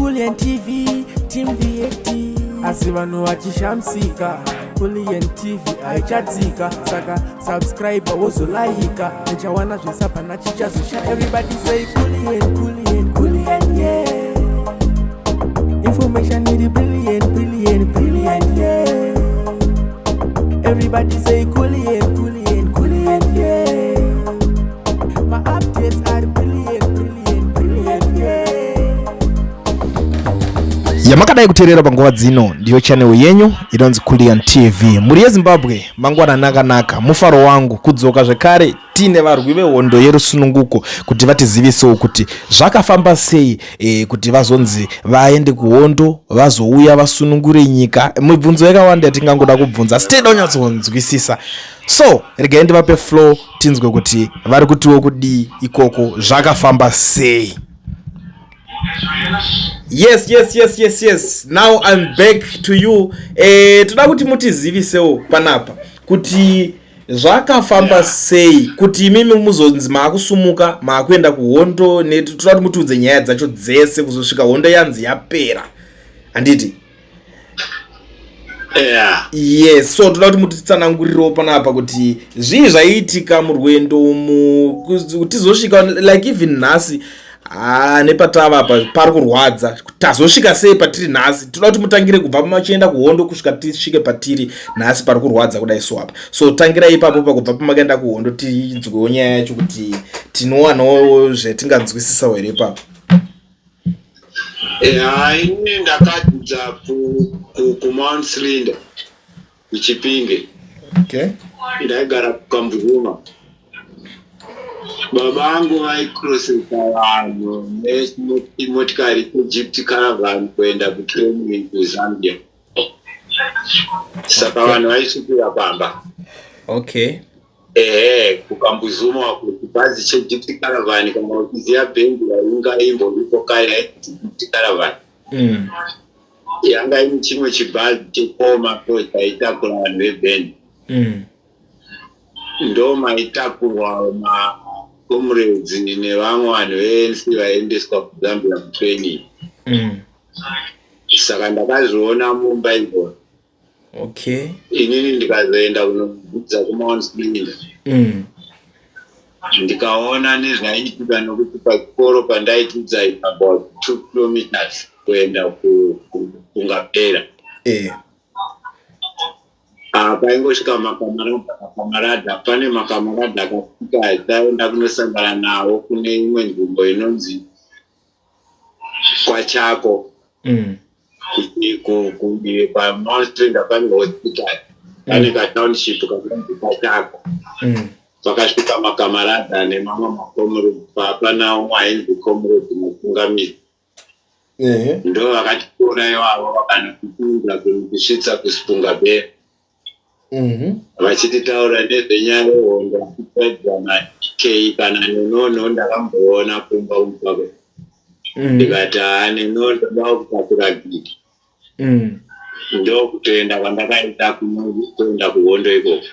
Kulian TV Team React. Asi vanhu vachishamisika, Kulian TV haichatsika. Saka subscribe, wozolaika, uchawana zvese, hapana chichazosha. Everybody say Kulian, Kulian, Kulian, yeah. Information iri brilliant, brilliant, brilliant, yeah. Everybody say Kulian, Kulian, Kulian, yeah. My updates are brilliant, brilliant, brilliant, yeah. Yamakadai kuteerera panguva dzino ndiyo channel yenyu inonzi Kulian TV. Mhuri yeZimbabwe, mangwanani akanaka. Mufaro wangu kudzoka zvekare tiine varwi vehondo yerusununguko kuti vatizivisewo kuti zvakafamba sei kuti vazonzi vaende kuhondo, vazouya vasunungure nyika. Mibvunzo yakawanda yatingangoda kubvunza, asi teida kunyatsonzwisisa. So regai ndivape flow, tinzwe kuti vari kutiwo kudii ikoko, zvakafamba sei. Yes, now I'm back to you. Toda kuti mutizivisewo panapa kuti zvakafamba sei kuti imimi muzonzi maakusumuka, maakuenda kuhondo. Toda kuti mutiudze nyaya dzacho dzese kuzosvika hondo yanzi yapera, handiti? Yeah. Yes, so toda kuti mutitsanangurirewo panapa kuti zvii zvaiitika murwendo umu tizosvika like even nhasi. Ah, nepatava apa pari kurwadza. Tazosvika sei patiri nhasi? Toda kuti mutangire kubva machienda kuhondo kusvika tisvike patiri nhasi pari kurwadza kudai. So apa, so tangirai ipapo pakubva pamakaenda kuhondo, tinzwewo nyaya yacho kuti tinowanawo zvetinganzwisisawo here ipapo. Yeah, ini ndakadzidza kuMount Slinder, kuChipinge. Ndaigara kuKambuzuma. Baba angu vaikrosesa vanhu nemotikari cheGypsy Caravan kuenda kutraining kuZambia, saka vanhu vaisvikira pamba. Ehe, kuKambuzuma, kuchibhazi cheGypsy Caravan. Kana uchiziva bhendi rainga imboripo kare yainzi Gypsy Caravan, yanga ine chimwe chibhazi chekoma so chaitakura vanhu vebhendi. Ndo maitakurwa macomrades nevamwe vanhu veNC vaiendeswa kuZambia kutraining. Saka ndakazviona mumba izvozvo. Inini ndikazoenda kunodzidza kuMount Slinder, ndikaona nezvaiitika, nokuti pachikoro pandaidzidza about 2 kilometers kuenda kungapera. Ah, paingosvika makamaradha, makamaradha, pane makamaradha akasvika, taenda kunosangana nawo kune imwe nzvimbo inonzi kwaChako. PaMount Slinder pane hospital, pane katownship kakanzi kwaChako. Pakasvika makamaradha nemamwe macomrade, papana umwe ainzi Comrade Mutungamiri. Ndo vakatitora ivavo, vakanotipinza kunotisvitsa kuSipunga Bay, vachititaura nezvenyaya yehondo, vachitaidzana k kana nenono. Ndakamboona kumba kumupako, ndikati, "Haa, nenono ndoda kutakura gidi." Ndokutoenda kwandakaita, kuenda kuhondo ikoko.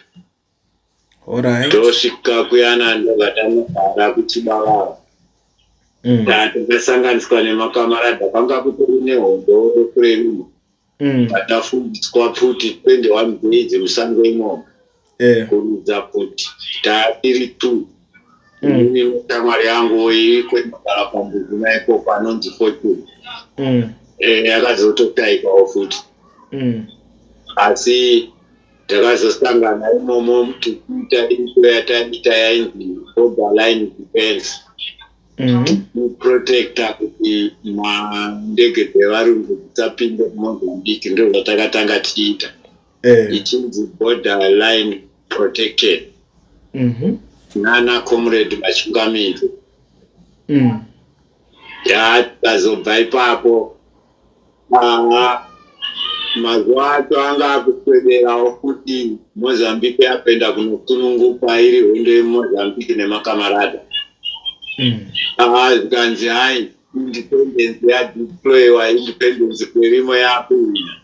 Tosvika kuyana, ndobva tanogara kuChibavava. Takasanganiswa nemakamaradha, kwanga kutori nehondo kureruma. Patafundiswa pfuti 21 days musango imomo, kuridza pfuti. Taatiri two, inini neshamwari yangu iri kwendogara paMbuzuma ikoko, anonzi Fortune. Akazototaikawo futi. Asi takazosangana imomo tichiita into yataiita yainzi borderline defense, kuprotecta kuti mandege dzevarungu dzisapinde kuMozambique. Ndo zvatakatanga tichiita, ichinzi border line protection, nana Comrade Vachungamidzi. Ya, tikazobva ipapo. Aha, mazuva acho anga akuswederawo kuti Mozambique yapenda kunosununguka, iri hondo yeMozambique nemakamarada. Aha, zvikanzi hai, independence yadeployiwa, independence kwerimo yakuwina.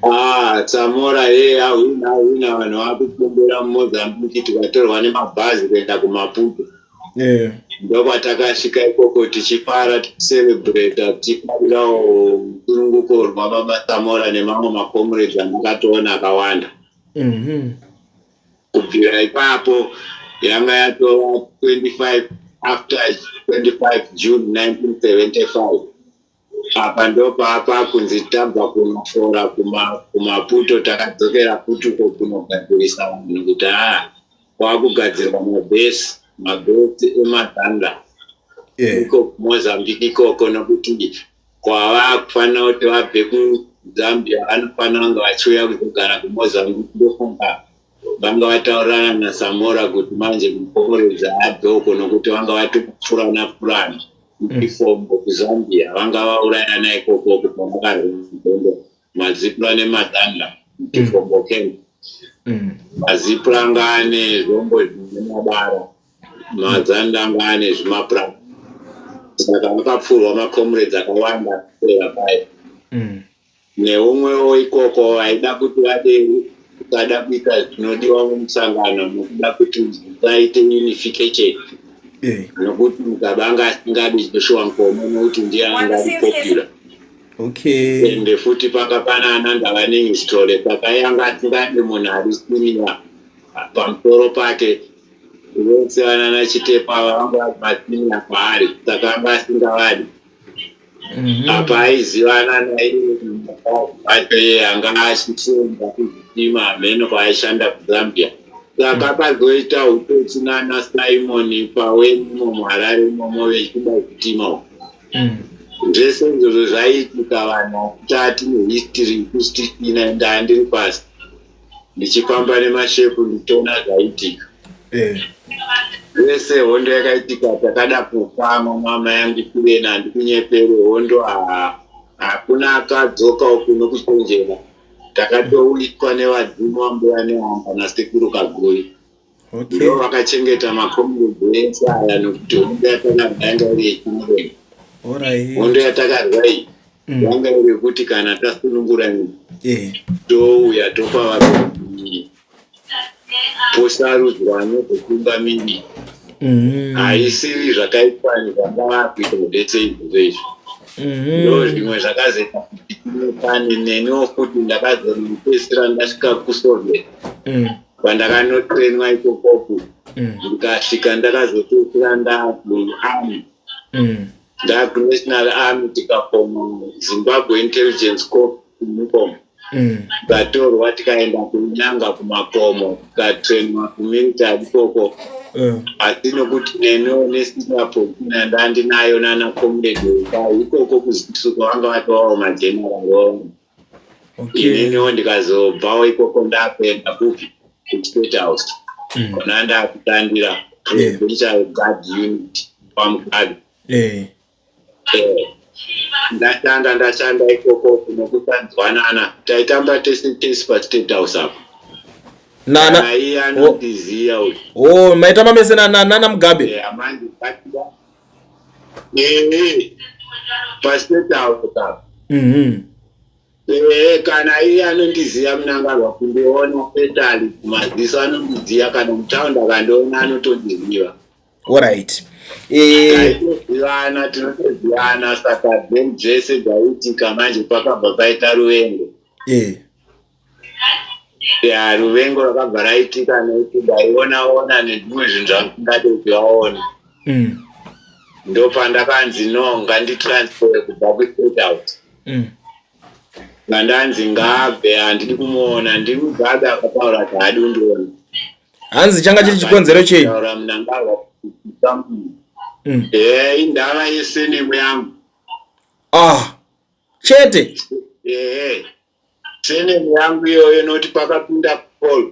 Ah, Samora ye ahwina, ahwina, vanhu vakupembera muMozambique. Tikatorwa nemabhazi kuenda kuMaputo. Ndokwatakasvika ikoko tichifara, tichicelebrata, tichifarirawo rusununguko rwababa Samora nemamwe macomrades andakatoona akawanda. Kubvira ipapo yanga yatova 25, after 25 June 1975. Apa ndopaapa kunzi tabva kunofora kuMaputo, takadzokera futi uko kunogadzirisa vanhu kuti haa, kwakugadzirwa mabhesi, mabhesi emaZANLA iko kuMozambique ikoko, nokuti kwava kufanira kuti vabve kuZambia vanofanira kunge vachiuya kuzogara kuMozambique. Ndofunga vanga vataurirana naSamora kuti manje mucomrades abve uko, nokuti vanga vatopfurana pfurana ifombo kuZambia, vanga vaurayana ikoko pavakarwa maZIPRA nemaZANLA Chifombo camp. MaZIPRA anga ane zvombo zvine mabara, maZANLA anga ane zvimapuranga, saka vakapfurwa macomrades akawanda kupera paya. Neumwewo ikoko vaida kuti vade kusada kuita zvinodiwa mumusangano nokuda kuti vaite unification, nokuti Mugabe anga asingadi Joshua Nkomo nokuti ndiye anga ari popular. Ende futi panga pana ana Ndavaningi Sithole, saka iye anga asingadi munhu ari senior pamusoro pake. Vose vanana Chitepo ava vanga vari masenior kwaari, saka anga asingavadi. Apa aizivana naiye wacho, iye anga achifunga kuzvitima hameno kwaaishanda kuZambia, saka akazoita utotsi nana Simon Paweni imo muHarare imomo vechida zvitima uko. Zvese izvozvo zvaiitika vanhu vachitati nehistory isusu tisina. Ndaa ndiri pasi ndichifamba nemashepu ndichiona zvaiitika zvese. Hondo yakaitika, takada kufa. Mama yangu kurena, handikunyepere, hondo hakuna akadzoka uku nokuchenjera. Takatouitwa nevadzimu vambuya Nehanda nasekuru Kaguri. Ndo vakachengeta macomrades ese aya, nokuti hondo yatakarwa yanga iri yechimurenga. Hondo yatakarwa iyi yanga iri yekuti kana tasunungura nyika, touya topa varume, posarudzwa anozotungamiri. Haisiri zvakaitwa zvanga vakuita zvese izvozvo izvo. Ndo zvimwe zvakazoita kuti tinetsane. Neniwo futi ndakazopedzisira ndasvika kuSoviet, kwandakanotrainwa ikokoku. Ndikasvika ndakazopedzisira ndakuarmy, ndakuNational Army, tikafoma Zimbabwe Intelligence Corps uniform. Tikatorwa tikaenda kunyanga kumakomo, tikatrainwa kumilitary ikoko. Asi nokuti neniwo nesenior position yandandinayo nana comrade ikoko kuZISUko, vanga vatovawo mageneral. Ininiwo ndikazobvawo ikoko ndakuenda kupi? KuState House, kona ndakutandira Presidential Guard Unit kwaMugabe. Ndashanda ikoko nokusanzwanana, taitamba tese tese paState House apo. Nana Kana iye anondiziya uyu. Oh, maitamba mese nana Mugabe? Manje paState House apo. Kana iye anondiziya Mnangagwa, kundiona petali kumaziso anondiziya, kana mutaundi akandiona anotondiziva. Alright. Taitozivana, tinotozivana, saka then dzese dzaiitika manje pakabva paita ruvengo. Ya, ruvengo rwakabva raitika nekuti ndaionaona nezvimwe zvinhu zvandingade kuti vaone. Ndopandakanzi no, nganditransfer kubva kuState House. Ngandanzi ngaabve, handidi kumuona. Ndiri Mugabe akataura kuti haadi kundiona. Hanzi changa chiri chikonzero chei? Taura Mnangagwa. Indava yesurname yangu. Ah, chete? Surname yangu iyoyo, noti pakapinda call.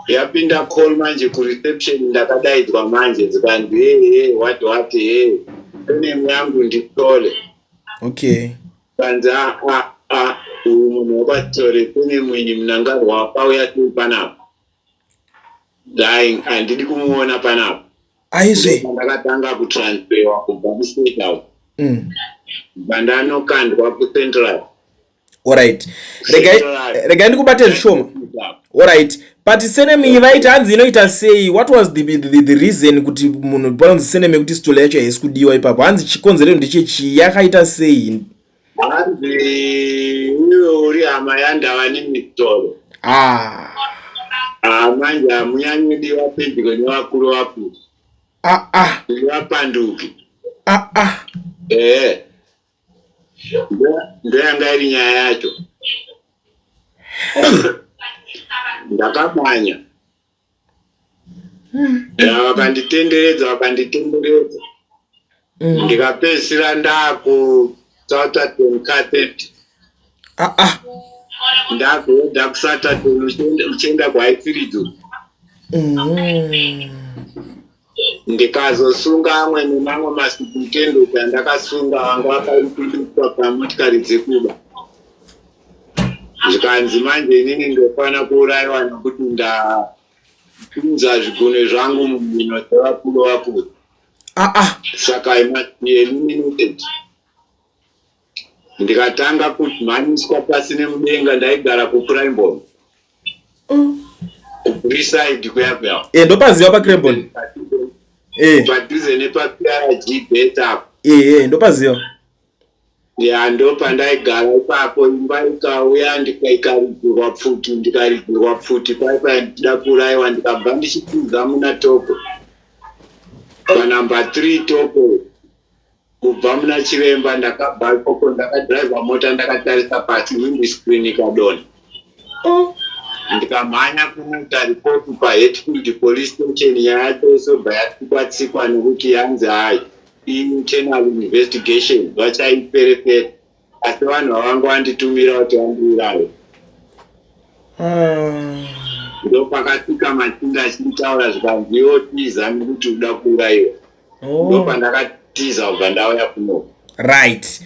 Yapinda call manje kureception, ndakadaidzwa manje, zikanzi, "Hey, hey, what what, hey, surname yangu ndiSithole." Kanzi, "A a a, uyu munhu wekwaSithole, surname iyi, Mnangagwa wakauya sei panapa? Dai handidi kumuona panapa." Aizve. Ndakatanga kutransferwa kubva kuState House, bva kuCentral. Alright, regai ndikubate zvishoma. Alright. But surname iyi vaiti hanzi inoita sei? What was the reason kuti munhu panonzi surname yekuti Sithole yacho haisi kudiwa ipapo? Hanzi chikonzero ndechechii? Yakaita sei? Hanzi iwe uri hama yandava nemitoro. Ah. Ah, manje hamunyanyodiwa pedyo nevakuru vakuru. Ah, ah. Vapanduki. Ah, ah. Ehe. Ndoyanga iri nyaya yacho. Ndakamanya. Ya, vakanditenderedza, vakanditenderedza. Ndikapedzisira ndaku Southerton Cathedral. Ah, ah. Ndakuenda kuSoutherton uchienda kuHighfield. Ndikazosunga amwe nemamwe masuperintendent andakasunga vanga vakaipindiswa pamotikari dzekuba. Zvikanzi manje inini ndofana kuurayiwa nekuti ndapinza zvigunwe zvangu mumhino dzevakuru vakuru. Ah, ah. Saka I must be eliminated. Ndikatanga kumhanyiswa pasi nemudenga. Ndaigara kuCraibon. KuBraeside kuya kuya. Eh, ndopaziva paCraibon. Eh. Padhuze nepaPRG Bet apo. Eh, eh, ndopaziva. Ya, ndo pandaigara ipapo. Imba ikauya, ikaridzirwa pfuti, ndikaridzirwa pfuti paipai ndichida kuurayiwa. Ndikabva ndichitiza muna Toko, panumber 3 Toko, kubva muna Chiremba. Ndakabva ikoko ndakadhiraivha mota ndakatarisa pasi, windscreen ikadonha. Ndikamhanya kunoita ripoti paHatfield Police Station. Nyaya yacho isobva yatsikwa tsikwa nekuti yanzi hai, internal investigation, vachaiferefeta, asi vanhu vavanga vanditumira kuti vandiuraye. Ndopakasvika machinda achitaura, zvikanzi, "Iwo tiza nekuti uda kuurayiwa." Ndopandakatiza kubva ndauya kuno. Right,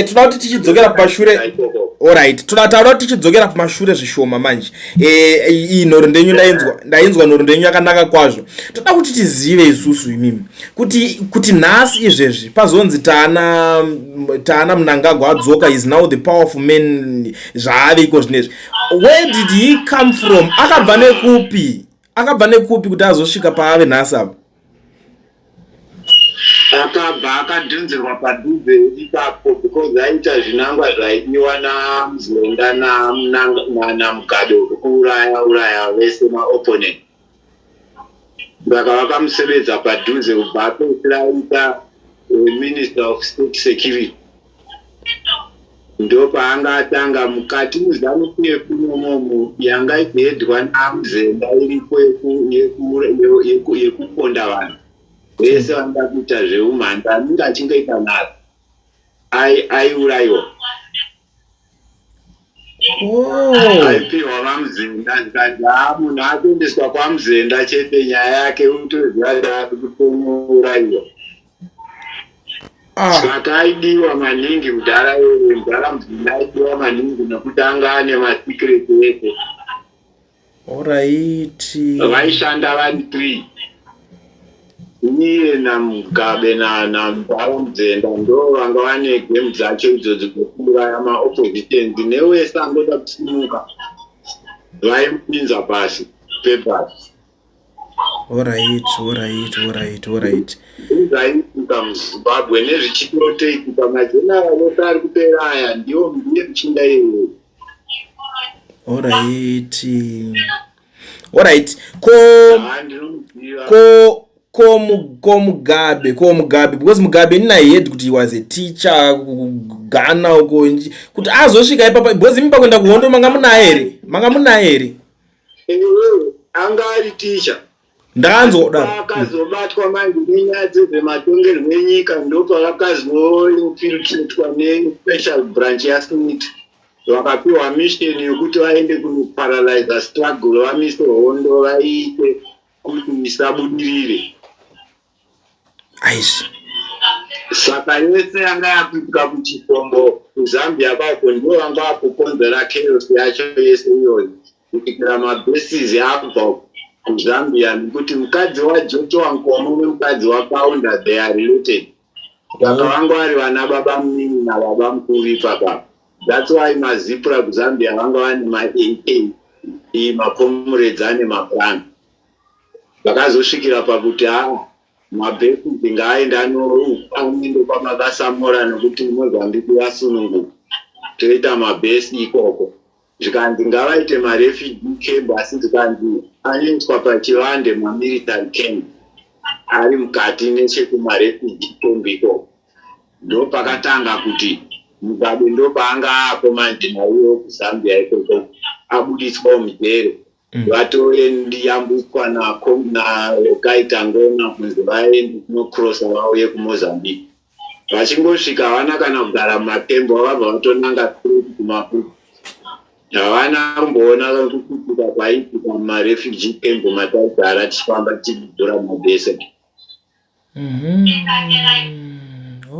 toda kuti tichidzokera kumashure. Alright, toda taura kuti tichidzokera kumashure zvishoma manje. Iyi nhoroondo yenyu ndainzwa, ndainzwa nhoroondo yenyu yakanaka kwazvo. Toda kuti tizive isusu imimi kuti nhasi izvezvi pazonzi taana Mnangagwa adzoka, is now the powerful man zvaave iko zvinezvi. Where did he come from? Akabva nekupi? Akabva nekupi kuti azosvika paave nhasi apa? Akabva akadhunzirwa padhuze ipapo because aita zvinangwa zvaidiwa naMuzenda naMugabe, kuuraya uraya vese maopponent. Saka vakamusebedza padhuze kubva apedzisira aita Minister of State Security. Ndopaanga atanga mukati muZANU PF imomomo yanga ichihedhwa naMuzenda iripo yekuponda vanhu vese vanoda kuita zveumhanda. Anenge achingoita nharo aiurayiwa. Aipiwa vaMuzenda, zvikanzi, "Ha, munhu atoendeswa kwaMuzenda chete, nyaya yake utoziva kuti ari kutomuurayiwa." Saka aidiwa maningi mudhara iyeye. Mudhara Muzenda aidiwa maningi nekuti anga ane masecret ese. Vaishanda vari three, iye naMugabe namudhara Muzenda. Ndo vanga vane game dzacho idzodzo dzekuuraya maoppositions newese angoda kusimuka, vaimupinza pasi pepasi. Alright. Zvaiitika muZimbabwe nezvichitotoitika, mageneral ose ari kupera aya ndiwo, ndiye muchinda iyeyo. Alright, ko Ha, ndinomuziva. Ko Mugabe, because Mugabe inini I heard kuti he was a teacher kuGhana uko, kuti azosvika ipapa, because imi pakuenda kuhondo manga munaye here? Manga munaye here? Ewe, anga ari ticha. Ndakanzwa kudaro. Akazobatwa manje nenyaya dzezvematongerwo enyika, ndopavakazoinfiltratwa nespecial branch yaSmith. Vakapiwa mission yekuti vaende kunoparalyza struggle, vamise hondo, vaiite kuti isabudirire. Aizvi. Saka yese yanga yakuitika kuChifombo, kuZambia kwako, ndivo vanga vakukonzera chaos yacho yese iyoyo kusvikira mabases abva kuZambia, nekuti mukadzi waJoshua Nkomo nemukadzi waKaunda, they are related. Saka vanga vari vana baba munini nababa mukuru ipapa. That's why maZIPRA kuZambia vanga vane maAK. Iyi macomrades ane maplan. Vakazosvikira pakuti haa, mabhesi ngaaende anoende kwamakasamora nokuti Mozambique yasununguka, toita mabhesi ikoko. Zvikanzi ngavaite marefugee camp, asi zvikanzi anoiswa pachivande, mamilitary camp ari mukati nechekumarefugee camp ikoko. Ndo pakatanga kuti Mugabe ndo paanga apo manje naiwo kuZambia ikoko abuditswawo mujere. Vatoyambutswa naKaita Ngona kunzi vaende kunocrossa vauye kuMozambique. Vachingosvika, havana kana kugara mumakembo, vabva vatonanga straight kuMaputo. Havana kumboona kuitika kwaiitika mumarefugee camp mataigara tichifamba tichidhura mabhese.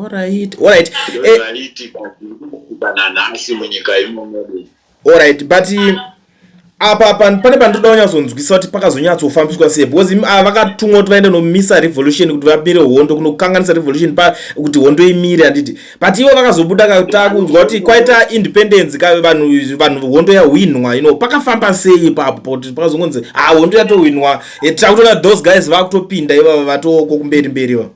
Alright. Zvaiitika zviri nanhasi munyika imomo. Alright, but apa pane pandoda kunyatsonzwisa kuti pakazonyatsofambiswa sei, because ava vakatumwa kuti vaende nomisa revolution, kuti vamire hondo, kunokanganisa revolution kuti hondo imire, handiti? But ivo vakazobuda takunzwa kuti kwaita independence ka vanhu hondo yahwinwa. Pakafamba sei ipapo kuti pakazongonzi, ha, hondo yatohwinwa, takutoona those guys vakutopinda ivava vatoko kumberi mberi va?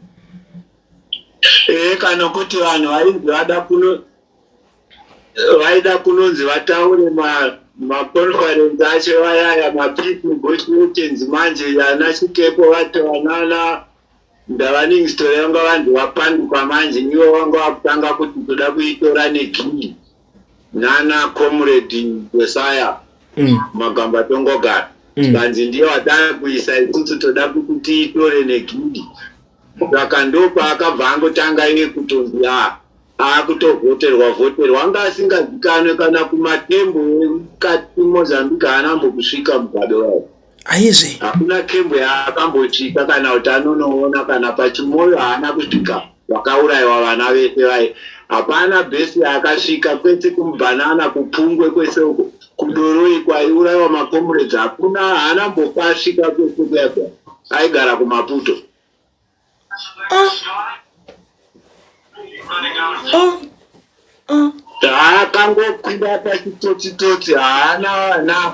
Ee, kana kuti vanhu vainzi vada kuno vaida kunonzi vataure maconference acho vayaya, mapeace negotiations. Manje ana Chitepo vacho, vanana ndavaningstore vanga vanzi vapanduka. Manje ivo vanga vakutanga kuti toda kuitora negini nana Comrade Josiah Magamba Tongogara. Vanzi ndiye watava kuisa, isusu toda kuti tiitore negini. Saka ndopaakabva angotanga iye kutonzi a aakutovhoterwa vhoterwa. Anga asingazikanwe kana kumakembo emukati Mozambique, haana ambokusvika Mugabe wayo. Aizve. Hakuna kembo yaakambosvika kana kuti anonoona, kana paChimoyo haana kusvika. Vakaurayiwa vana vese vai, hapana bhesi yaakasvika. Kwese kumubhanana, kuPungwe kwese uko, kuDoroi kwaiurayiwa macomrades, hakuna, haana mbopasvika kwese kuyakwa. Aigara kuMaputo. Ah. Akangokwira pachitotsitotsi, haana vana,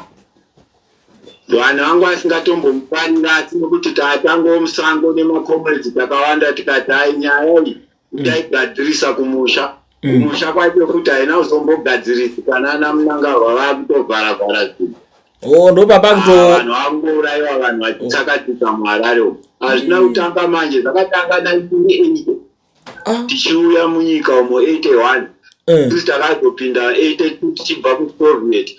vanhu vangu vasingatombomufarira, asi nekuti tatangawo musango nemacomrades takawanda, tikati ai, nyaya iyi taigadzirisa kumusha. Kumusha kwacho futi haina kuzombogadzirisika, nana Mnangagwa vakutovhara-vhara zvinhu. Oh, ndo papa kuto Vanhu vangourayiwa, vanhu vachitsakatika muHarare umu. Hazvina kutanga manje, zvakatanga 1980 tichiuya munyika umo 81. Isusu takazopinda 82 tichibva kuSoviet.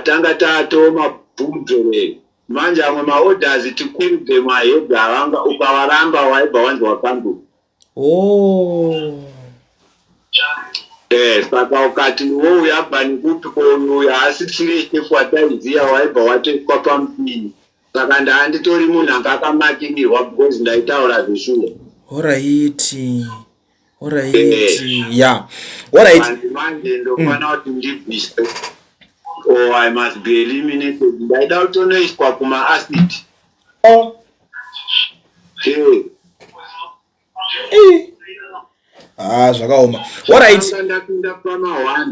Tanga tatoo mabhumzoreri. Manje amwe maorders to kill them ahead avanga ukavaramba waibva wanzi wapanduka. Saka ukati wouya abva nekupi, kouyu haasi chire wataiziya, waibva watoiswa pamupini. Saka ndaanditori munhu anga akamakirirwa because ndaitaura zveshuwa. Alright, yeah, alright. Manje manje ndofana kuti ndibvise or I must be eliminated. Ndaida kutonoiswa kumaacid. Ah, zvakaoma. Alright. Ndanga ndapinda pama1.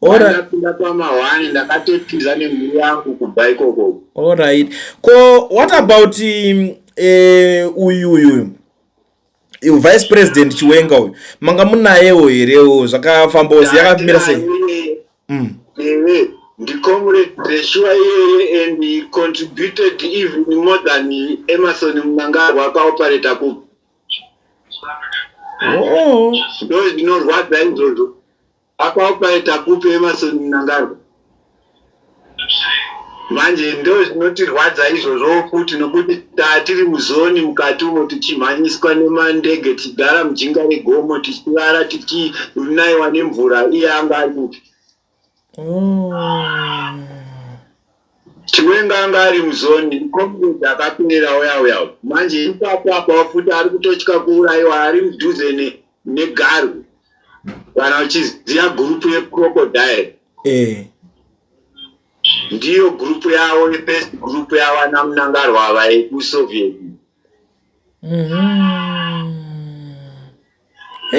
Ndapinda pama1, ndakatotiza nemhuri yangu kubva ikoko. Alright, ko what about uyu uyu Vice President Chiwenga uyu? Manga munayewo herewo? Zvakafambawo yakamira sei? Ewe, ndicomrade zveshuwa iyeye, and he contributed even more than Emerson Mnangagwa. Akaoperata kupi? Ndo zvinorwadza izvozvo. Akaoperata kupi Emerson Mnangagwa? Manje ndo zvinotirwadza izvozvo futi, nokuti tatiri muzoni mukati umo, tichimhanyiswa nemandege, tichigara mujinga regomo, tichivara, tichinaiwa nemvura, iye anga ari kupi? Chiwenga anga ari muzoni, comrade akapera uya uya. Manje ipapo apa futi ari kutotya kuurayiwa, ari mudhuze negarwe. Kana uchiziva gurupu yecrocodile, ndiyo gurupu yavo, yefirst group yavana Mnangagwa ava yekuSoviet.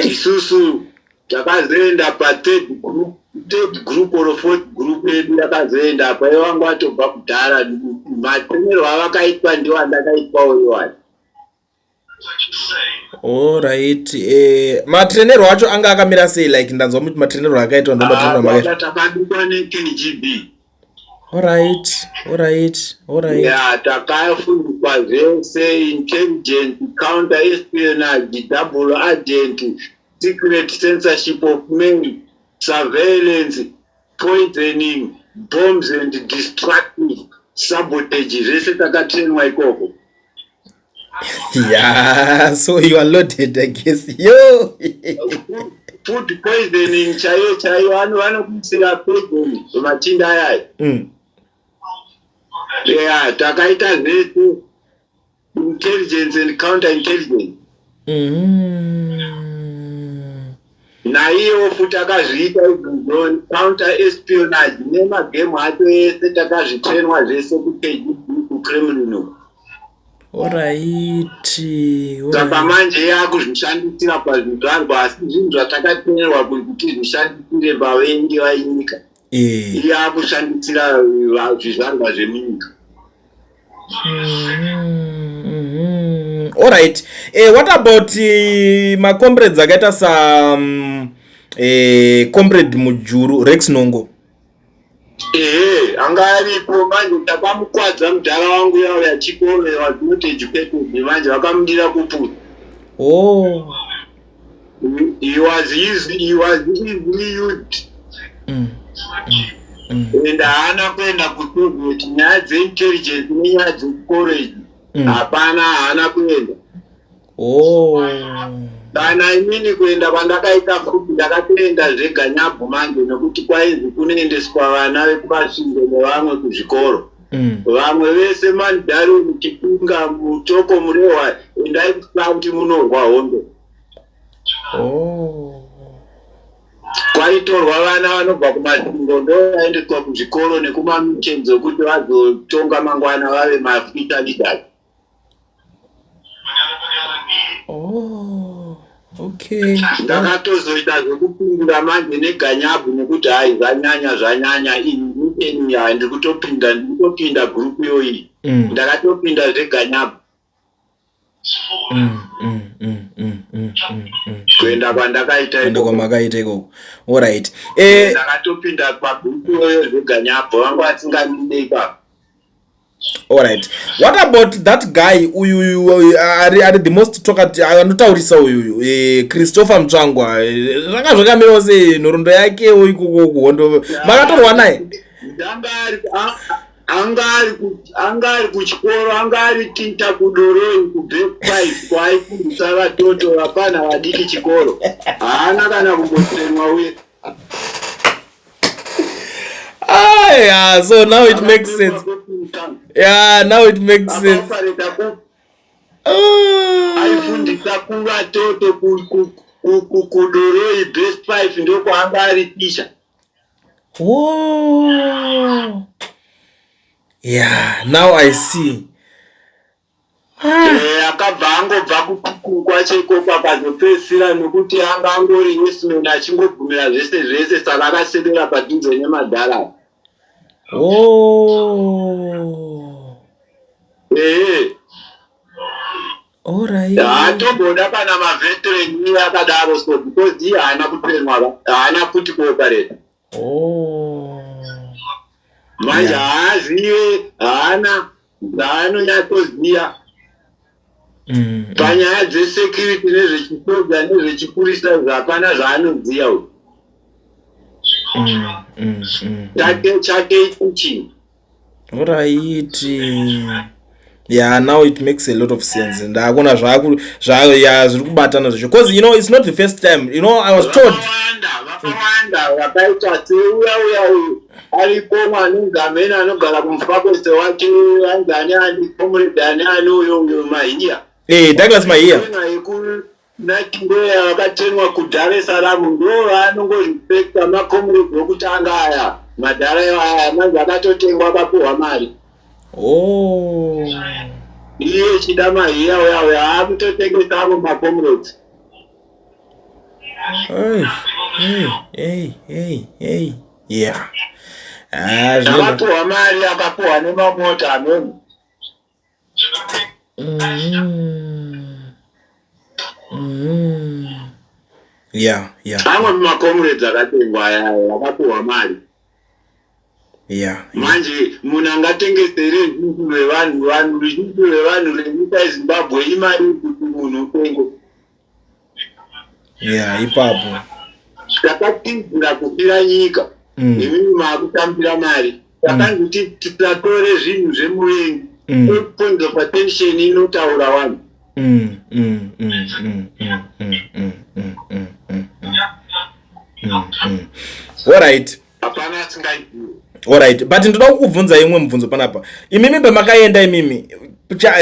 Isusu takazoenda pathird group. Third group or fourth group yedu yakazoenda apa, ivo vanga vatobva kudhara. Matemerwo avakaitwa ndiwo andakaitwawo iwayo. Alright, matrenerwo acho anga akamira sei? Like, ndanzwa muti matrenerwo akaitwa ndo matrenerwo makaitwa. Takabikwa neKGB. Alright. Ya, takafundiswa zvese: intelligence, counter espionage, double agent, secret censorship of mail, surveillance, poisoning, bombs and destructive sabotage. Zvese takatrenwa ikoko. Yeah, so you are loaded, I guess. Yo. Food poisoning chaiyo chaiyo, vanokuisira poison machinda ayayo. Ya, takaita zvese, intelligence and counter intelligence. Naiyewo futi akazviita izvozvo, counter espionage nemagemu acho ese, takazvitrenwa zvese kuKGB, kuKremlin uku. Saka manje yakuzvishandisira pazvizvarwa, asi zvinhu zvatakatenerwa kuti tizvishandisire vavengi vainyika, yakushandisira zvizvarwa zvemunyika. Alright, what about macomrades akaita sa Comrade Mujuru, Rex Nongo? Ehe, anga aripo. Manje takamukwadza mudhara wangu yauya chikoro, was not educated. Manje vakamudira kuputa. He was easily used. And haana kuenda kuSoviet. Nyaya dzeintelligence nenyaya dzechikoro idzi, hapana, haana kuenda. Kana inini kuenda kwandakaita futi, ndakatoenda zveganyabhu manje, nekuti kwainzi kunoendeswa vana vekuMasvingo nevamwe kuzvikoro. Vamwe vese, Mandaruni, Chipinga, Mutoko, Murehwa, endai kufront munorwa hondo. Kwaitorwa vana vanobva kuMasvingo, ndo vaendeswa kuzvikoro nekumamissions ekuti vazotonga mangwana, vave mafuture leaders. Oh, okay. Ndakatozoita zvekupindura manje neganyabhu, nekuti hai, zvanyanya, zvanyanya. Iyi mission ya ndiri kutopinda, ndiri kutopinda group iyoyi. Ndakatopinda zveganyabhu. Kuenda kwandakaita Kuenda ikoko. Kwamakaita ikoko, alright. Ndakatopinda pagroup iyoyo zveganyabhu, vanga vasingandide ipapo. Alright, what about that guy uyu uyu ari the most talkative, anotaurisa uyuyu, Christopher Mutsvangwa? Zvanga zvakamirawo sei nhoroondo yakewo ikoko kuhondo? Makatorwa naye? Anga ari kuchikoro, anga ari ticha kuDoroi, kuBase 5, kwaaifundisa vatoto, vapana vadiki chikoro. Haana kana kumbotrenwa uye. Ah, yeah, so now it makes sense. Yeah, now it makes sense. Akaopareta ku Ah. Aifundisa kuvatoto kuDoroi Base 5, ndokwaanga ari ticha. Oh. Yeah, now I see. Ah. Akabva angobva kuchikuru kwacho ikoko, akazopedzisira, nokuti anga angori yes man, achingobvumira zvese zvese, saka akasedera padhuze nemadhara. Ehe. Haatomboda kana maveteran iye akadaro, so because iye haana kutrenwa, haana futi kuopareta. Manje haazive, haana zvaanonyatsoziva panyaya dzesecurity nezvechisoja nezvechipurisa. Hapana zvaanoziva uyu. Chake chake ichi. Alright. Yeah, now it makes a lot of sense. Ndakuona zvaku zva, yeah, zviri kubatana zvacho. Because it's not the first time. I was told Vakawanda, vakawanda vakaita seuya uya uyu ariko, anonzi amene anogara kuMufakose wacho, anzi ani ani, comrade ani ani uyo uyo, Mahiya. Douglas Mahiya. Yekunachingoya vakatenwa kuDar es Salaam, ndo vaanongorespecta, macomrade okutanga aya, madhara aya manje akatotengwa, akapuhwa mari. Iye chida Mahiya uya uya akutotengesa avo macomrades. Hey. Hey, hey, hey, hey. Yeah. Ah, zvino- Akapuhwa mari, akapuhwa nemamota amweni. Yeah. Amwe macomrades akatengwa aya, akapuhwa mari. Manje munhu angatengesere ruzhinji rwevanhu, vanhu ruzhinji rwevanhu renyika yeZimbabwe imari kuti munhu utengwe. Yeah, ipapo. Takatidzira kufira nyika. Imimi maakutambira mari. Takanzi tisatore zvinhu zvemuvengi. Point of attention inotaura vanhu. Alright. Hapana asingaizivi. Alright, but ndoda kukubvunza imwe mubvunzo panapa. Imimi pamakaenda imimi,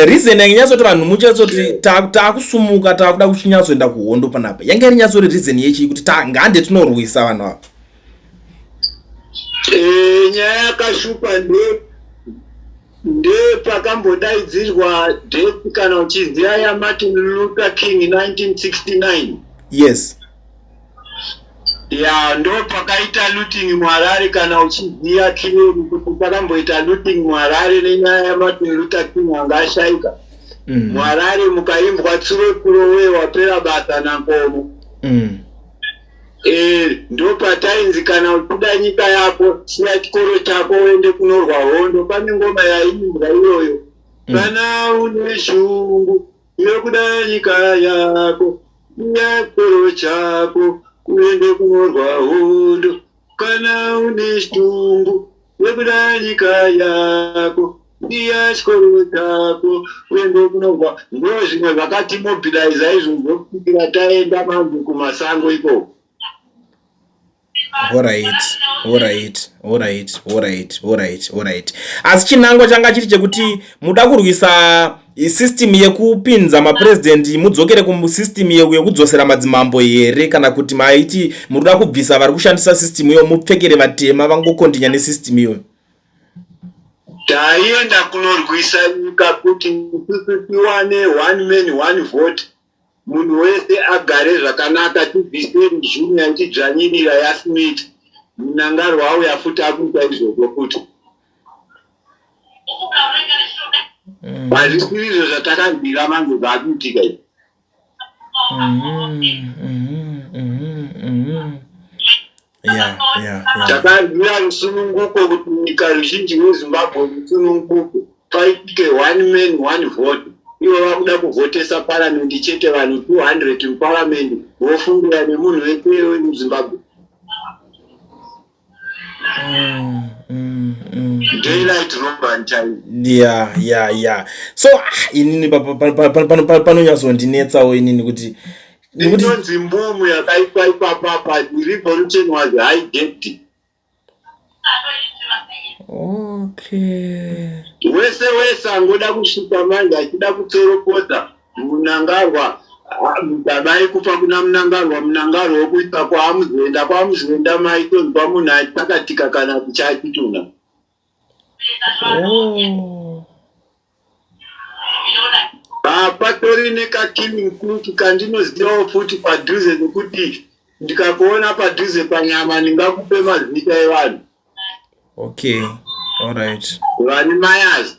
reason yange nyatsoti vanhu muchatsoti taakusumuka taakuda kuchinyatsoenda kuhondo panapa. Yange iri nyatsori reason yechii kuti ngande tinorwisa vanhu ava? Nyaya yakashupa ndepakambodaidzirwa death, kana uchiziva yaMartin Luther King 1969. Yes. Ya, ndo pakaita looting muHarare, kana uchiziva clearly kuti pakamboita looting muHarare nenyaya yaMartin Luther King anga ashaika. MuHarare mukaimbwa "Tsuro tsuro we wapera basa naNkomo". Ndo patainzi kana uchida nyika yako, siya chikoro chako uende kunorwa hondo. Pane ngoma yaiimbwa iyoyo. Kana une shungu yekuda nyika yako, siya chikoro chako uende kunorwa hondo. Kana une shungu yekuda nyika yako, siya chikoro chako uende kunorwa. Ndo zvimwe zvakatimobiliza izvozvo kusvikira taenda manje kumasango ikoko. Alright. Asi chinangwa changa chiri chekuti muda kurwisa system yekupinza mapurezidendi, mudzokere kusystem yekudzosera madzimambo here, kana kuti maiti munoda kubvisa vari kushandisa system iyo, mupfekere vatema vangokontinya nesystem iyoyo? Taienda kunorwisa nyika kuti isusu tiwane one man one vote, munhu wese agare zvakanaka, tibvise regime yatidzvanyirira yaSmith. Mnangagwa auya futi akuita izvozvo futi. Hazvisiri izvo zvatakarwira manje zvaakuitika izvi. Takarwira rusununguko kuti nyika ruzhinji rweZimbabwe rusununguke, paitike one man one vote. Ivo vakuda kuvhotesa paramende chete, vanhu 200 muparamende, vofungira nemunhu wese wemuZimbabwe. Daylight robbery chaiyo. Yeah, so inini panonyatsondinetsawo inini kuti nekuti Inonzi mbumu yakaitwa ipapapa. The revolution was hijacked. Wese wese angoda kusvika manje achida kutsoropodza Mnangagwa, Mugabe kufa kuna Mnangagwa, Mnangagwa wokuita kwaamuzoenda, kwaamuzoenda maitonzwa munhu achitakatika kana kuchachituna. Patori nekakilling clique kandinozivawo futi padhuze, nekuti ndikakuona padhuze panyama ndingakupe mazita evanhu. Okay, alright. Vane mayazi.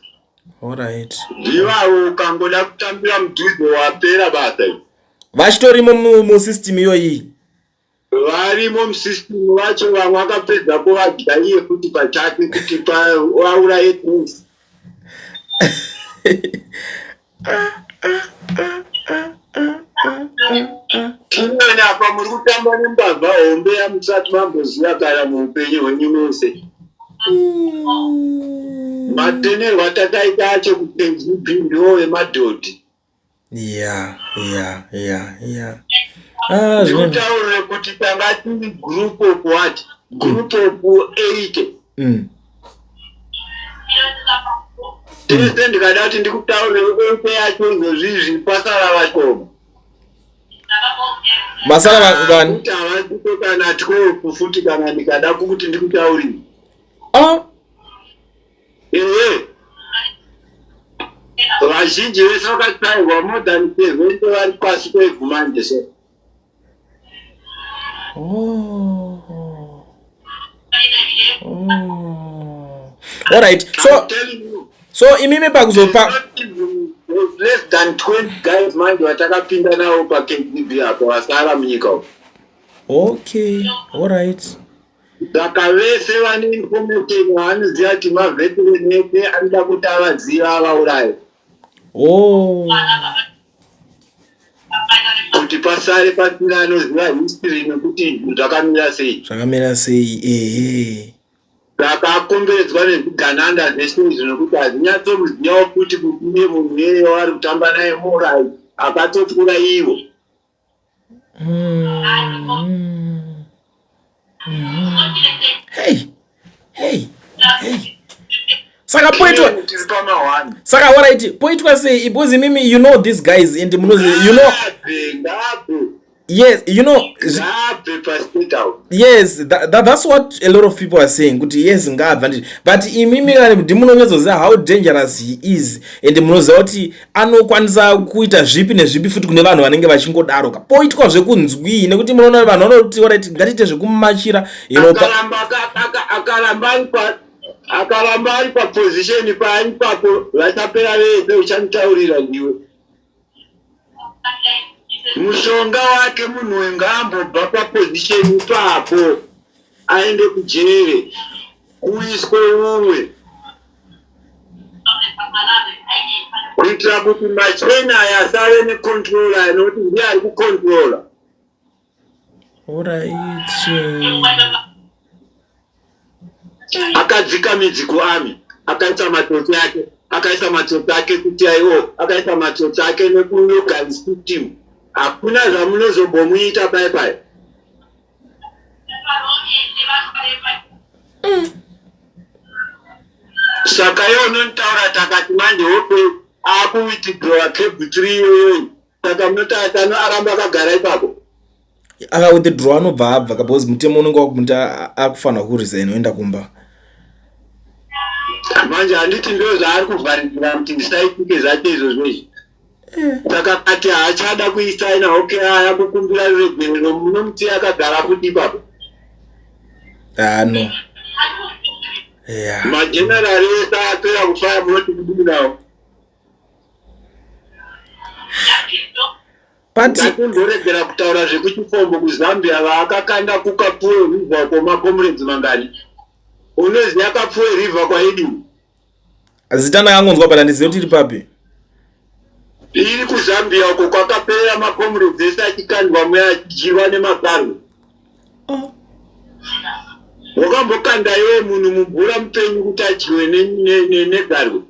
Ndivavo ukangoda kutambira mudhuze wapera basa iri. Vachitorimo musystem iyoyi? Varimo musystem vacho, vamwe akapedza kuvadya iye futi pachake kuti vauraye tenzi. Tinani apa muri kutamba nembavha hombe yamusati mamboziva kana muupenyu hwenyu mese. Matenerwa atakaita acho kuKGB ndiwo vemadhodhi. Ah, Ndikutaurire kuti tanga tiri group of what? Group of 80. Tese ndikada kuti ndikutaurire 80 yacho izvozvizvi pasara vashoma. Masara vangani? Kuti havasiko kana 12 futi kana ndikada kuti ndikutaurire. Ah. Ehe. Vazhinji vese vakatsvairwa, more than 70 vari pasi pevhu manje so. Oh. Oh. All right. So so imimi pakuzopa less than 20 guys manje vatakapinda navo paKGB apo vasara munyika umu. Okay. All right. Saka vese vane information vaanoziva kuti maveteran ese anoda kuti avaziva avauraye. Oh. Kuti pasare pasina anoziva history nekuti zvakamira sei. Zvakamira sei ehe. Saka akomberedzwa nezvigananda zvese izvi nekuti hazvinyatsomuzivawo futi kuti iye munhu iyeye waari kutamba naye muurayi akatopfuura ivo. Hey, hey, hey. Saka poitwa saka alright poitwa sei because imimi you know these guys and munozi you know yes you know yes that's what a lot of people are saying kuti yes ngaabve anditi but imimi kana ndimunonyatsoziva how dangerous he is and munoziva kuti anokwanisa kuita zvipi nezvipi futi kune vanhu vanenge vachingodaro ka poitwa zvekunzwii nekuti munoona vanhu vanoti orit ngatiite zvekumachira akaramba ari paposition paari papo vachapera vese uchamutaurira ndiwe mushonga wake munhu uyu ngaambobva paposition ipapo aende kujere kuiswe umwe kuitira kuti machena aya asave necontrola aya nokuti ndiye ari kucontrola. Akadzika midzi kuarmy, akaisa matsotsi ake, akaisa matsotsi ake kuCIO, akaisa matsotsi ake nekulocal system. Hakuna zvamunozombomuita pai pai. Saka iwe unonitaura takati manje hope akuwitidrowa cab 3 iyoyoyi saka munoti atano aramba akagara ipapo akawithdraw anobva abva ka because mutemo unenge wakuti akufanira kuresign oenda kumba manje handiti ndo zvaari kuvharidzira kuti zvisaitike zvacho izvozvo izvi eh. saka kati haachada kuisaina okay aya kukumbira ruregerero munomuti akagara futi ipapo ah, no yeah. magenerali ese apera kufaya munoti kudini nawo But ndakumboregera kutaura zvekuchifombo kuZambia vaakakanda kuKapfuwe River uko macomrades mangani unoziva Kapfuwe River kwaidii zita ndakangonzwa but handizive kuti iri papi iri kuZambia uko kwakapera macomrades ese achikandwa muya achidyiwa nemakarwe oh. wakambokanda iwe munhu mumvura mupenyu kuti adyiwe negarwe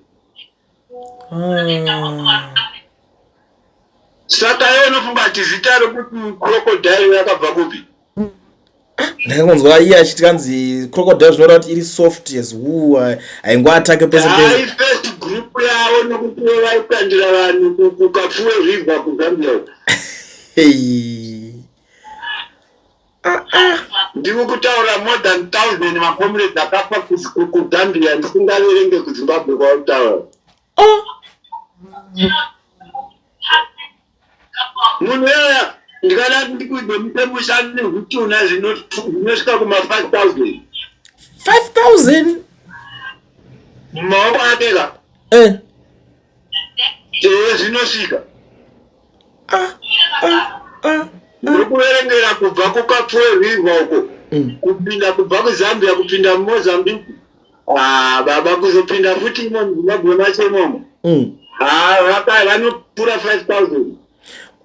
Ah. Saka iwe unofunga kuti zita rokuti crocodile rakabva kupi? Ndakangonzwa iye achiti kanzi crocodile zvinoreva kuti iri soft as wool haingoatake pese pese. Hai first group yavo nokuti vaikandira vanhu kuKapfuwe River kuZambia uko. Hey. Ah, ah. Ndiri kutaura more than thousand macomrades akafa kuZambia ndisingaverenge kuZimbabwe kwautaura. Oh. Munhu yaya ndikada ndikuudze mutemo shanu nezvitunha zvinosvika kuma 5000. 5000? Mumaoko ake ka. Eh. Eh zvinosvika. Ah, ah, ah. Ndokuverengera kubva kuKapfuwe River uko mm. kupinda kubva kuZambia kupinda muMozambique ah, baba kuzopinda futi imo muZimbabwe macho imomo mm. ah, vanopfuura 5000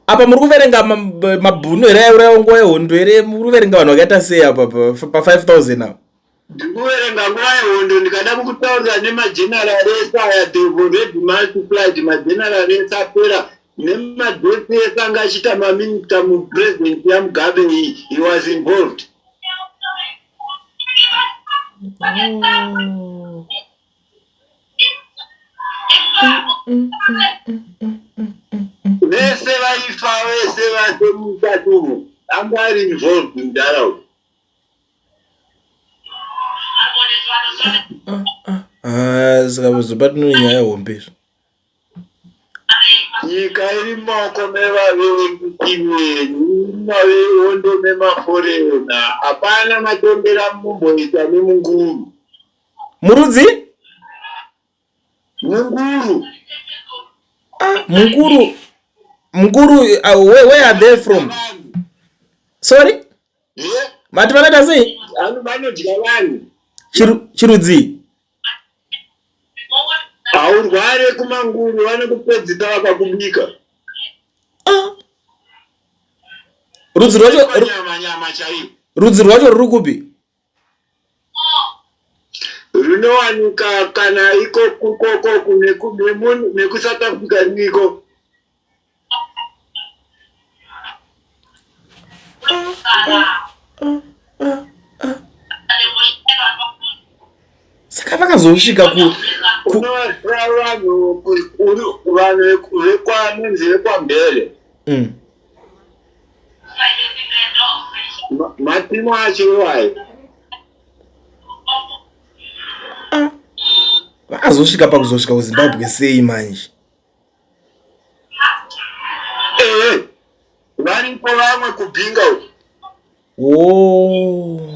apa muri kuverenga mabhunu here aiuraya nguva yehondo here muri kuverenga vanhu vakaita sei apa pa 5000 apa Ndikuverenga nguva yehondo ndikada kukutaurira nemageneral ese aya they've already multiplied mageneral ese apera nemadeath ese anga achiita maminista mupresident yaMugabe iyi he was involved. Oh. Vese vaifa vese vase mukati umu anga ari involved mudhara uyu. Ah, saka zvapatinone nyaya hombe izvo nyika iri mumaoko mevavengi venyu. vehondo nemaforena. Hapana matongera mumboita nemunguru. Murudzi? Munguru. Ah, munguru. Munguru, where are they from? Sorry? Yeah. Mati vanoita sei? Vanodya vanhu. Chirudzii? Haurware kumanguru vanokupedzisa vakakubika. Ah. Rudzi rwacho nyama nyama chaiyo. Rudzi rwacho ruri kupi? Runowanika kana iko kukoko nekuSouth Africa ririko. Saka vakazosvika ku vanhu vanhu vekwanonzi vekwambele. Matimu acho iwayo. Ah. Vakazosvika pakuzosvika kuZimbabwe sei manje? Ehe, varipo vamwe kuBinga uko. Oh.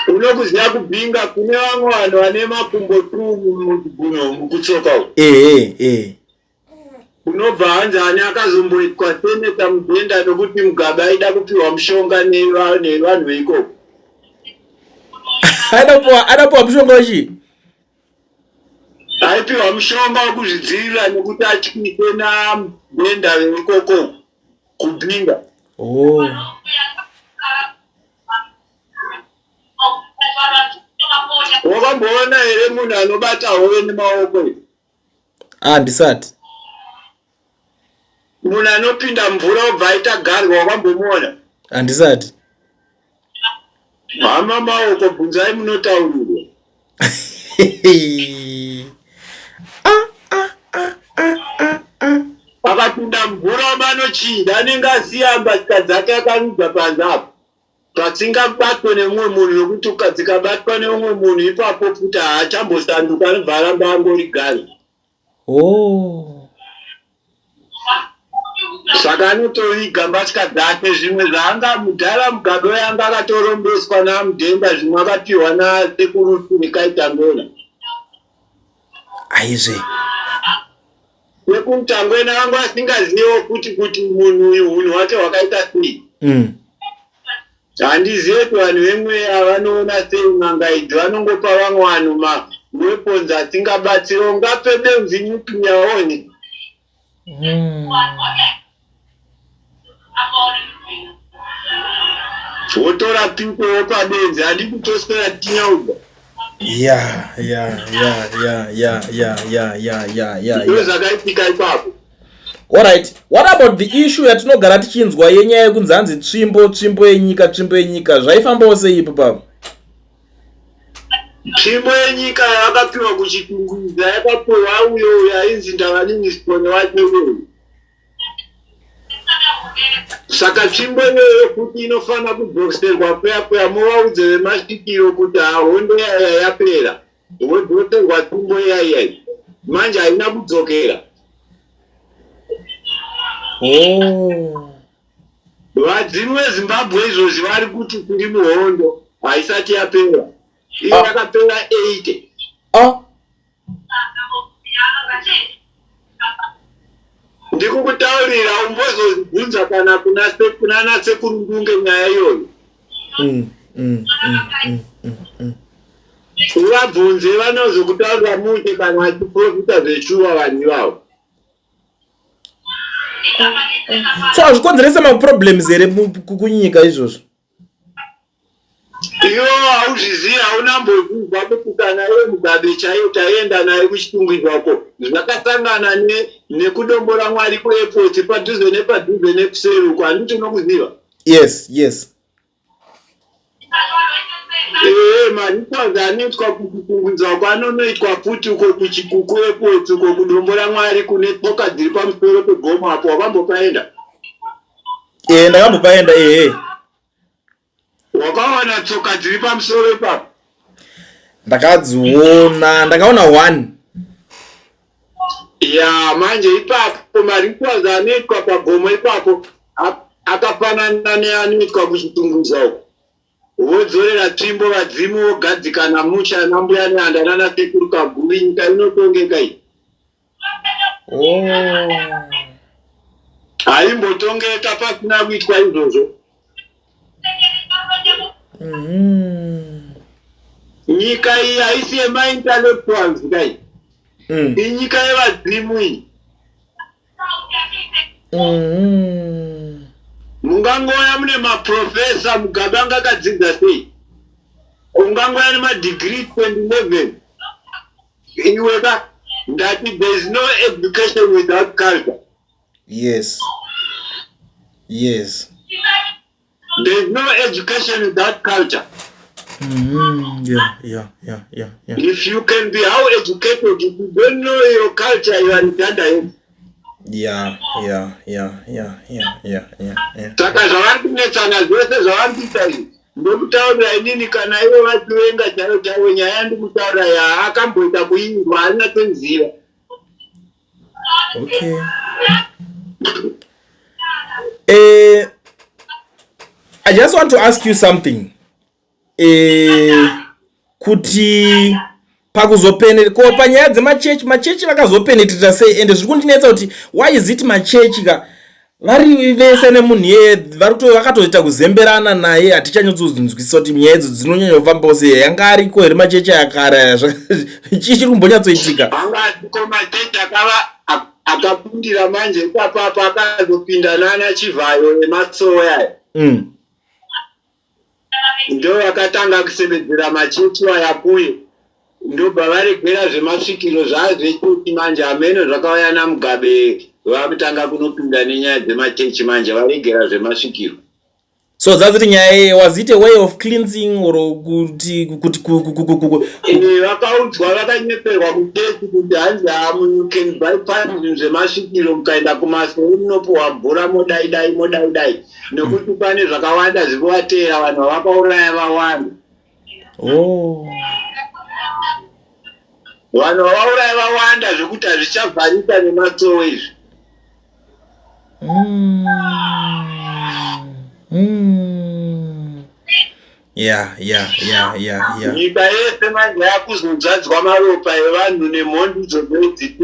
Unokuziva kuBinga kune vamwe vanhu vane makumbo tu muguno mukutsoka uko. Ehe, ehe. Kunobva hanzi ani akazomboitwa seneta mudhenda nokuti Mugabe aida kupiwa mushonga nevanhu veikoko. Aida kupiwa mushonga wechii? Aipiwa mushonga wekuzvidzivirira nekuti atyise namudhenda veikoko kuBinga. Oh. Wakamboona here munhu anobata hove nemaoko? Ah, ndisati. Munhu anopinda mvura obva aita garwa wakambomuona? Handisati. Hama maoko bvunzai munotaurirwa. Akapinda mvura vanochinja anenge asiya mbatya dzake akarudza panze apo. Pasingabatwe nemumwe munhu nokuti dzikabatwa nemumwe munhu ipapo futi haachambosanduka anobva aramba angori gari. Oh. Saka anotoviga mbatya dzake zvimwe zvaanga mudhara Mugabe uya anga akatorombeswa naMudhenda zvimwe akapiwa nasekuru Turikai Tangwena. Aizve. Sekuru Tangwena vanga vasingazivewo futi kuti munhu uyu hunhu hwake hwakaita sei. Handizive kuti vanhu vemweya vanoona sei n'anga idzi vanongopa vamwe vanhu maweapons asingabatsiri ungape benzi nuclear one. Wotora piko wopa benzi handi kutoswera tinyauga. Ya. Ndozvakaitika ipapo. Alright, what about the issue yatinogara tichinzwa yenyaya yekunzi hanzi tsvimbo, tsvimbo yenyika, tsvimbo yenyika, zvaifambawo sei ipo papo? Tsvimbo yenyika yakapiwa kuChitungwiza yakapiwa uyo uyo ainzi Ndavaninistone wacho iyoyo. Saka tsvimbo iyoyo futi inofanira kudzoserwa kuya kuya muvaudze vemasvikiro kuti hondo yaya yapera. Wodzoserwa tsvimbo iya iya. Manje haina kudzokera. Oh. Vadzimu veZimbabwe izvozvi vari kuti tiri muhondo haisati yapera. Iyo yakapera 80. Ah. Ndikukutaurira umbozozvibvunza kana kunana sekuru Ndunge nyaya iyoyo. Uvabvunze vanozokutaurira mushe kana vachiprofita zveshuwa vanhu ivavo. So hazvikonzerese maproblems here kunyika izvozvo? Iwo hauzvizivi, hauna mbozvinzwa kuti kana iwe Mugabe chaiyo taienda naye kuChitungwiza uko zvakasangana nekuDombo raMwari kuairport padhuze nepadhuze nekuseri uko, handiti unokuziva? Yes. Ehe, marituals anoitwa kuChitungwiza uko anonoitwa futi uko kuChikuku airport uko kuDombo raMwari kune tsoka dziri pamusoro pegomo apo, wakambopaenda? Ehe, ndakambopaenda, ehe. Wakaona tsoka dziri pamusoro ipapo? Ndakadziona, ndakaona one. Ya, manje ipapo ipapo marituals anoitwa pagomo ipapo akafanana neanoitwa kuChitungwiza uko. Vodzorera tsvimbo vadzimu vogadzikana musha ana mbuya nehanda nana sekuru Kaguvi nyika inotongeka iyi. Oh. Haimbotongeka pasina kuitwa izvozvo. Nyika iyi haisi yemaintellectuals kai. Inyika yevadzimu iyi. Mungangouya mune maprofesa, Mugabe anga akadzidza sei? Ungangoya nemadegree 2011 iwe ka ndati there is no education without culture. Yes. Yes. There is no education without culture. Yeah, yeah, yeah, yeah, yeah. If you can be how educated, if you don't know your culture, you are redundant. Yeah. Saka zvavari kunetsana zvese zvavari kuita izvi ndokutaurira inini kana ivo vachivenga chaivo chaivo nyaya yandikutaura yaakamboita kuinzwa haanyatsoiziva. Okay. I just want to ask you something. Kuti pakuzopene ko panyaya dzemachechi, machechi vakazopenetrata sei? Ende zviri kundinetsa kuti why is it machechi ka vari vese nemunhu iyeye vakatoita kuzemberana naye? Hatichanyatsozvinzwisisa kuti nyaya idzo dzinonyanya kufambawo sei. Yanga ariko here machechi akare aya? Chii chiri kumbonyatsoitika? Anga ariko machechi akava akapindira manje ipapapa akazopinda nana Chivhayo emasowe aya. Ndo vakatanga kusevedzera machechi aya kuye ndobva varegera zvemasvikiro zvaazvechechi manje hameno zvakauya naMugabe vakutanga kunopinda nenyaya dzemachechi manje varegera zvemasvikiro. So dzadziri nyaya, was it a way of cleansing or kuti Vakaudzwa vakanyeperwa kuchechi kuti hanzi hamu you can bypass zvinhu zvemasvikiro mukaenda kumasowe munopuhwa mvura modai dai modai dai nekuti pane zvakawanda zvikuvateera vanhu vavakauraya vawanda. Oh. Vanhu vavauraya vawanda zvekuti hazvichavharika nemasowe izvi. Yeah. Nyika yese manje yakuzodzadzwa maropa evanhu nemhondi idzodzo idzi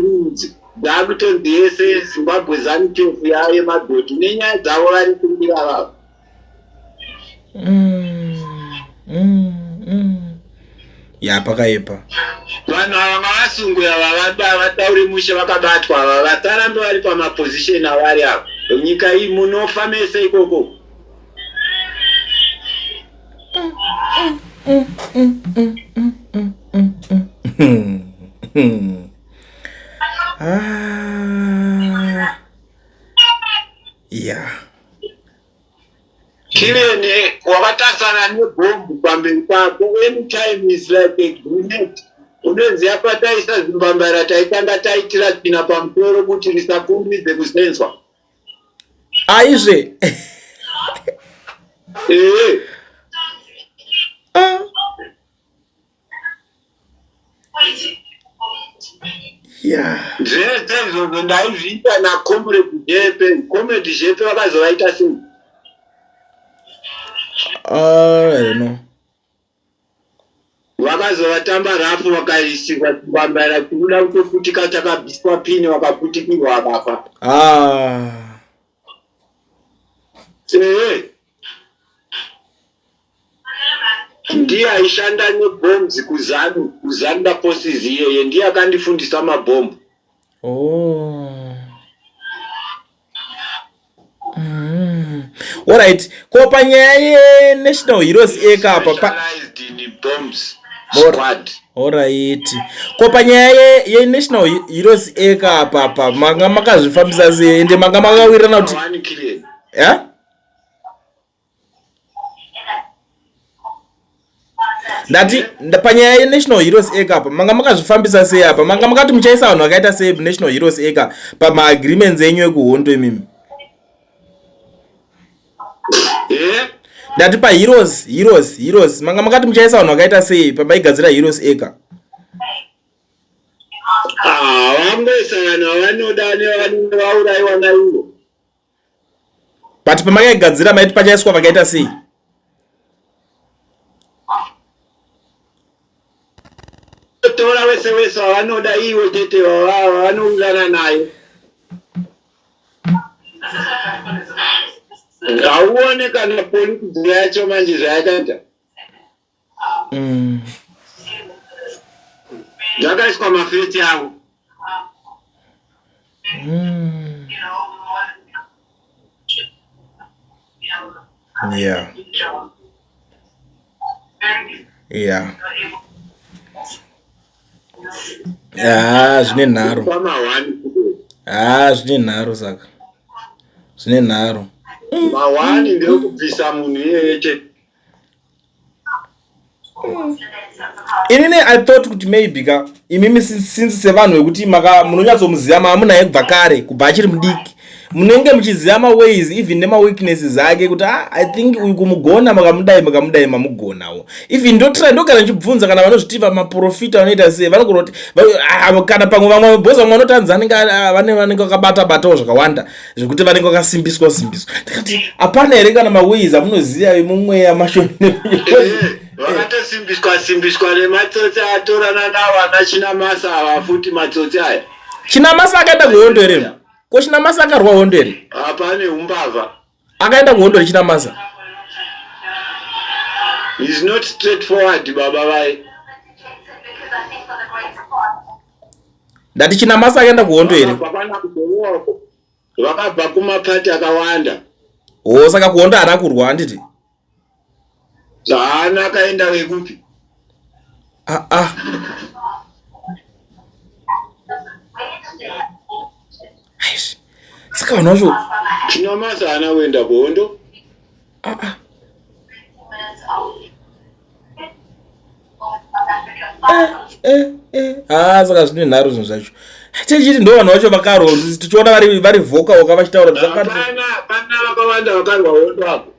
dzakutonzi yese Zimbabwe ZANU PF yaye madhoti nenyaya dzavo vari kumbira vavo. Ya, pakaipa. Vanhu ava ngavasungwe ava vataure mushe vakabatwa ava vasarambe vari pamaposition avari ava. Nyika iyi munofa mese ikoko. Ah. Yeah. Chirene wakatasana nebhombu pamberi pako anytime is like a grenade. Unoziva pataisa zimbambaira taitanga taitira tsvina pamusoro kuti risakurumidze kusenzwa. Aizve. Ee. Ah. Yeah. Zvese izvozvo ndaizviita naComrade Jepe. Comrade Jepe vakazovaita sei? I don't know. Vakazovatamba rafu vakaisirwa chimbambaira chinoda kutoputika chakabviswa pini vakaputikirwa vakafa. Ah. Ee. Ndiye aishanda nebombs kuZanu, kuZanda Forces iyeye ndiye akandifundisa mabhombu. Oh. Alright. Ko panyaya yeNational Heroes Acre apa pa Specialized in bombs squad. Alright. Ko panyaya yeNational Heroes Acre apa pa manga makazvifambisa sei ende manga makawirirana kuti One killing. Yeah? Ndati panyaya yeNational Heroes Acre apa manga makazvifambisa sei apa manga makati muchaisa vanhu vakaita sei National Heroes Acre pamaagreements enyu ekuhondo imimi? Eh? Ndati paheroes heroes heroes manga makati muchaisa vanhu vakaita sei pamaigadzira Heroes Acre? Ah, vangoisa vanhu vavanoda nevanenge vaurayiwa naivo. But pamakaigadzira maiti pachaiswa vakaita sei? Tora wese wese wavanoda iwe chete vavanoungana naye. Hauone kana politics yacho manje zvayakaita. Zvakaiswa mafesi avo. Yeah. Ah, zvine nharo. Ah, zvine nharo saka. Zvine nharo. Mawani ndekubvisa munhu iyeye chete. Inini I thought kuti maybe ka imimi since sevanhu vekuti maka munonyatsomuziva maamunaye kubva kare kubva achiri mudiki munenge muchiziva maways even nemaweaknesses ake kuti ah, I think uyu kumugona makamudai makamudai mamugonawo even ndotry ndogara ndichibvunza kana vanozvitiva maprofita vanoita sei vanogona kuti ah, kana pamwe vamwe bhozi vamwe vanotanzi anenge ah, vane vanenge vakabata batawo zvakawanda zvekuti vanenge vakasimbiswa simbiswa ndikati hapana here kana maways amunoziva emumweya mashoni eh, vakatosimbiswa simbiswa nematsotsi atorana navo ana Chinamasa ava futi matsotsi aya. Chinamasa akaenda kuhondo here? Ko Chinamasa akarwa hondo here? Hapane umbavha. Akaenda kuhondo here Chinamasa? He's not straightforward baba vai. Ndati Chinamasa akaenda kuhondo here? Vakabva kumapati akawanda. Oh, saka kuhondo haana kurwa handiti? Haana akaenda wekupi? Ah ah. Aish. Saka vanhu vacho Chinamasa haana kuenda kuhondo. Ah ah. Eh, eh, eh. Ah, saka zvine nharo zvinhu zvacho. Tichiti ndo vanhu vacho vakarwa tichiona vari vari voka voka vachitaura kuti zvakati. Hapana, hapana vakawanda vakarwa hondo apo.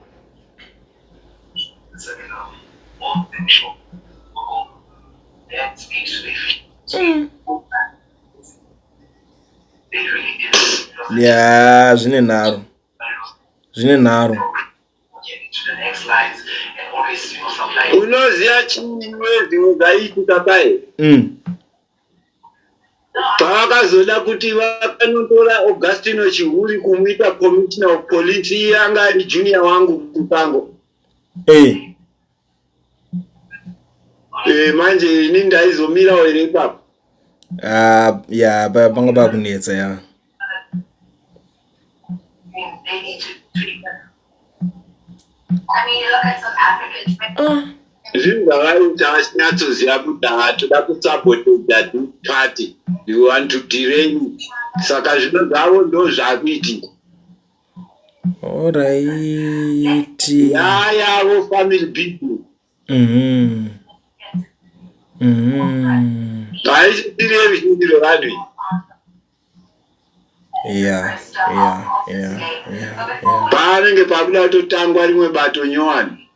Ya, zvine nharo. Zvine nharo. Unoziva chimwe zvimwe zvaiitika paye? Pavakazoda kuti vakanotora Augustino Chihuri kumuita commissioner of police, iye anga ari junior wangu kusango. Eh. Eh, manje ini ndaizomirawo here ipapo? Ah, ya panga pakunetsa ya. Zvinhu zvavaiita vachinyatsoziva kuti hatoda kusaboteja this party, we want to derail it. Saka zvino zvavo ndo zvakuitika. Alright. Yayavo family business. Haisisiri yeruzhinji rwevanhu iyi. Yeah. Paanenge pakuda kutotangwa rimwe bato nyowani.